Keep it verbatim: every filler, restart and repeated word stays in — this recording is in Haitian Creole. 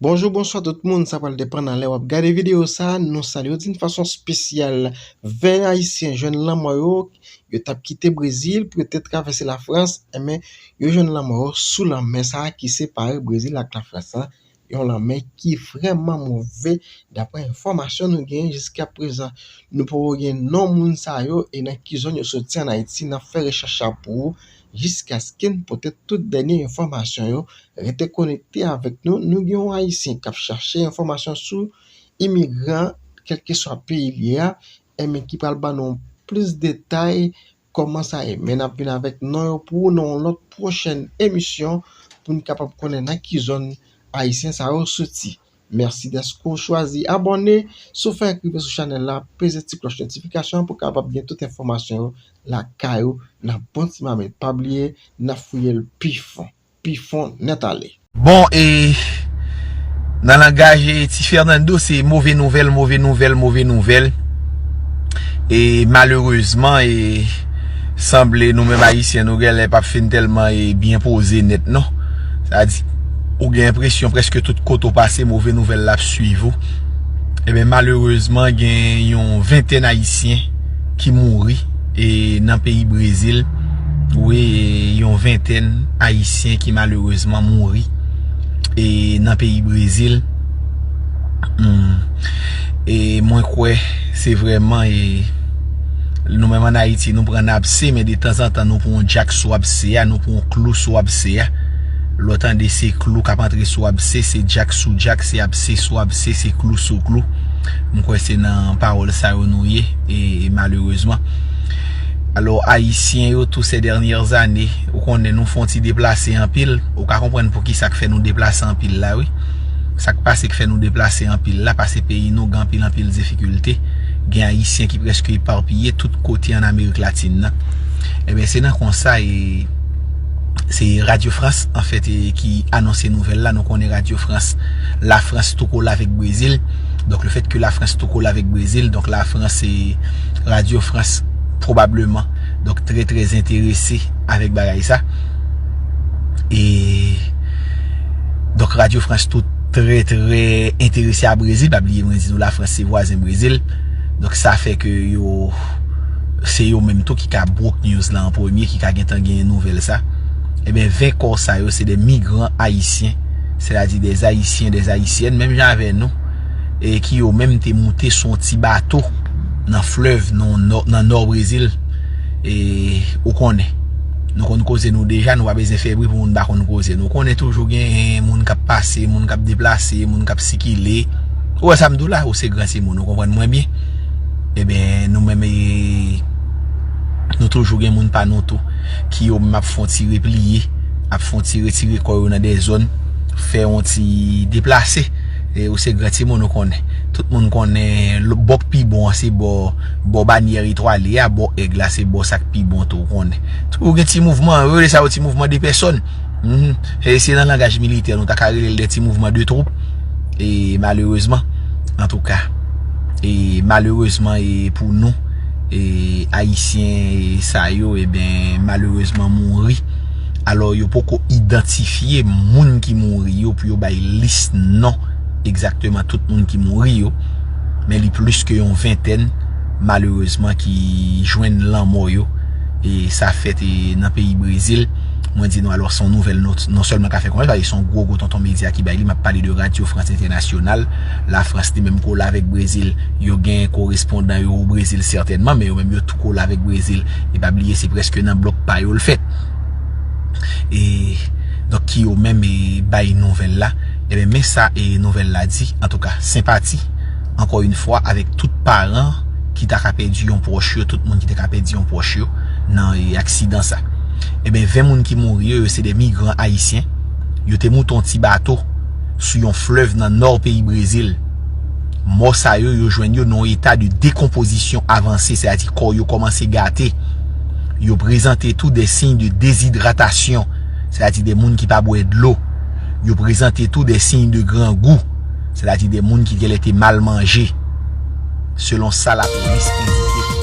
Bonjou, bonswa tout moun, sa pral depann nan lè w ap gade videyo sa a. Nou salye w d'une façon spéciale. Ven Ayisyen jwenn lanmò yo, yo t ap kite Brezil pou yo te travèse Lafrans, enben, yo jwenn lanmò yo sou lanmè sa a ki separe Brezil ak Lafrans lan. Yon lanmè ki vrèman move, daprè enfòmasyon nou genyen jiska prezan. Nou poko gen non moun sa yo e nan ki zòn yo soti ann Ayiti, n ap fè rechèch la pou ou jiskaske n pote tout dènye enfòmasyon yo. Rete konekte avèk nou. Nou gen yon Ayisyen k ap chache enfòmasyon sou imigran, kèlkeswa peyi l ye a, enben ki pral ban nou plis detay kòman sa ye. Men n ap vin avèk non yo pou ou nan yon lòt pwochèn emisyon pou n kapab konnen nan ki zòn Ayisyen sa yo soti. Mèsi dèske w chwazi abòne. Si w fèk rive sou chanèl la, peze ti klòch notifikasyon an pou w kapab gen tout enfòmasyon yo lakay ou nan bon ti mamit. Pa bliye, n ap fouye l pi fon, pi fon nèt ale. Bon, e nan langaj e Ti Fernando, se move nouvèl, move nouvèl, move nouvèl. E malerezman, e sanble nou menm Ayisyen, nou genlè p ap fin tèlman e byen poze nèt, non. Sa di, ou gen enpresyon prèske tout kote w pase, move nouvèl la ap swiv ou. Ebyen, malerezman, gen yon ventèn Ayisyen ki mouri e nan peyi Brezil. Wi, e yon ventèn Ayisyen ki malerezman mouri e nan peyi Brezil. Hmm. E mwen kwè se vrèman, e nou menm ann Ayiti, nou pran abse, men detanzantan nou pran yon djak sou abse a, nou pran yon klou sou abse a. Lè w tande se klou k ap antre sou abse, se djak sou djak, se abse sou abse, se klou sou klou. M kwè se nan pawòl sa yo nou ye, e, e malerezman. Alò, Ayisyen yo, tou sè dènyè zane, ou konnen nou fè yon ti deplase anpil. Ou ka konprann poukisa k fè nou deplase anpil la, wi. Sa k pase k fè nou deplase anpil la, pase peyi nou gen anpil, anpil difikilte. Gen Ayisyen ki prèske epapiye tout kote ann Amerik Latin nan. Ebyen, se nan konsa, e, se Radyo Frans, anfèt, e, ki anonse nouvèl la. Nou konnen Radyo Frans, Lafrans tou kole avèk Brezil. Donk, lefètke Lafrans tou kole avèk Brezil, donk Lafrans e Radyo Frans pwobableman, donk, trè, trè enterese avèk bagay sa. E, donk, Radyo Frans tou trè, trè enterese a Brezil. Pa bliye, mwen di nou, Lafrans se vwazen Brezil. Donk, sa fè ke yo, se yo menm tou ki ka brok news la an premye, ki ka gentan genyen nouvèl sa. Ebyen, ven kò sa yo, se de migran ayisyen, sètadi de Ayisyen, de Ayisyèn, menm jan avè nou, e ki yo menm te moute sou yon ti bato nan flèv, nan nò, nan nò Brezil. E ou konnen. Nou konn koze nou deja, nou pa bezwen fè bri pou moun pa konn koze nou. Ou konnen toujou gen moun k ap pase, moun k ap deplase, moun k ap sikile. Ou wè sa m di w la, ou se gran timoun, ou konprann mwen byen. Ebyen, nou menm, e, nou toujou gen moun pa nou tou, ki yo menm ap fè yon ti repliye, ap fè yon ti retire kò yo nan de zòn, fè yon ti deplase. E ou se gran timoun, ou konnen. Tout moun konnen, l-, bò k pi bon an, se bò, bò banyè etwale a, bò èg la, se bò sa k pi bon tou, ou konnen. Toujou gen ti mouvman, yo rele sa yo ti mouvman de pèsòn. Mhm. E se nan langaj militè, nou ta ka rele l de ti mouvman de twoup. E malerezman, antouka, e malerezman, e pou nou, e Ayisyen, e sa yo, ebyen, malerezman mouri. Alò, yo poko idantifye moun ki mouri yo pou yo bay lis non egzakteman tout moun ki mouri yo. Men li plis ke yon ventèn, malerezman, ki jwenn lanmò yo. E sa fèt, e, nan peyi Brezil. Mwen di nou, alò, se yon nouvèl non, non sèlman ka fè konnen, paske se yon gwo, gwo tonton medya ki bay li. M ap pale de Radyo Frans Entènasyonal. Lafrans li menm kole avèk Brezil. Yo gen korespondan yo o Brezil sètènman, men yo menm yo tou kole avèk Brezil. E pa bliye, se prèske nan blòk pa yo l fèt. E, donk, ki yo menm, e, bay nouvèl la. Ebyen, men sa, e, nouvèl la di, antouka, senpati, ankò yon fwa, avèk tout paran ki ta ka pèdi yon pwòch yo, tout moun ki te ka pèdi yon pwòch yo nan, e, aksidan sa. Ebyen, ven moun ki mouri yo, yo se de migran ayisyen. Yo te moute yon ti bato sou yon flèv nan nò peyi Brezil. Mò sa yo, yo jwenn yo nan yon eta de dekonpozisyon avanse, sètadi kò yo kòmanse gate. Yo prezante tou de siy de dezidratasyon, sètadi de moun ki pa bwè dlo. Yo prezante tou de siy de grangou, sètadi de moun ki genlè te mal manje, selon sa lapolis endike.